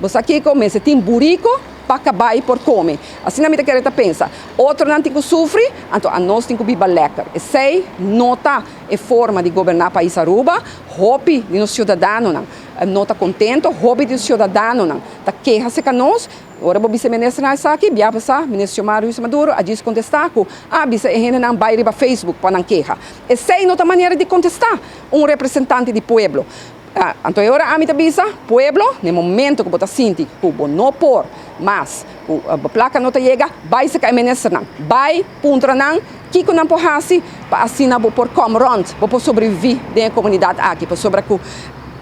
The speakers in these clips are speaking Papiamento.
Bo sa kico, mester tin burico pa cabay por come. Asina mi ta kere ta pensa. Otronan tin cu sufri, anto anos tin cu biba lekker. Esey no ta e forma di goberna pais Aruba. Hopi di nos ciudadanonan no ta contento, hopi di ciudadanonan ta keha serca nos. Ora bo bisa minister na esaki, bia pasa, Minister Xiomara Ruiz Maduro a djis contesta cu a bisa e hendenan bay riba Facebook pa nan keha. Esey no ta manera di contesta un representante di pueblo. Ah, anto e ora ami ta bisa, pueblo, na momento cu bo ta sinti cu bo no por mas, cu placa no ta yega, bay serca e ministernan, bay puntra nan kico nan por haci pa asina bo por come rond, bo por sobrevivi den e comunidad aki, pasobra cu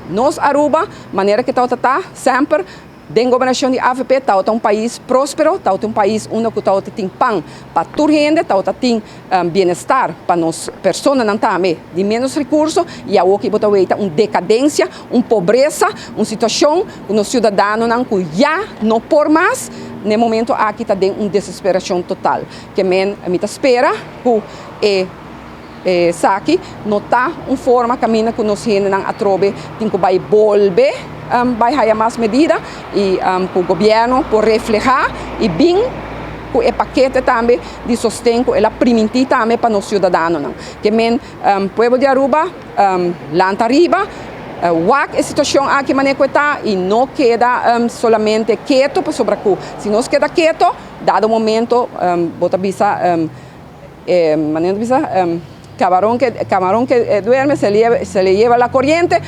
nos Aruba, manera cu ta semper, den gobernacion di AVP, ta un pais prospero, ta un pais unda cu ta tin pan pa tur hende, ta tin bienestar pa nos personanan tambe di menos recurso, y awor cu bo ta weta un decadencia, un pobresa, un situacion cu nos ciudadanonan cu ya no por mas, na momento aki ta den un desesperacion total. Kiermen mi ta spera cu e esaki no ta un forma caminda cu nos hendenan atrobe tin cu bay bolbe bay haya mas medida y cu gobierno por refleha y bin cu e pakete tambe di sosten cu el a priminti tambe pa nos ciudadanonan. Kiermen pueblo di Aruba, lanta ariba, wak e situacion aki manera cu ta y no keda solamente keto, pasobra cu si nos keda keto, dado momento, bo ta bisa, manera bisa, camarón que duerme se le lleva la corriente.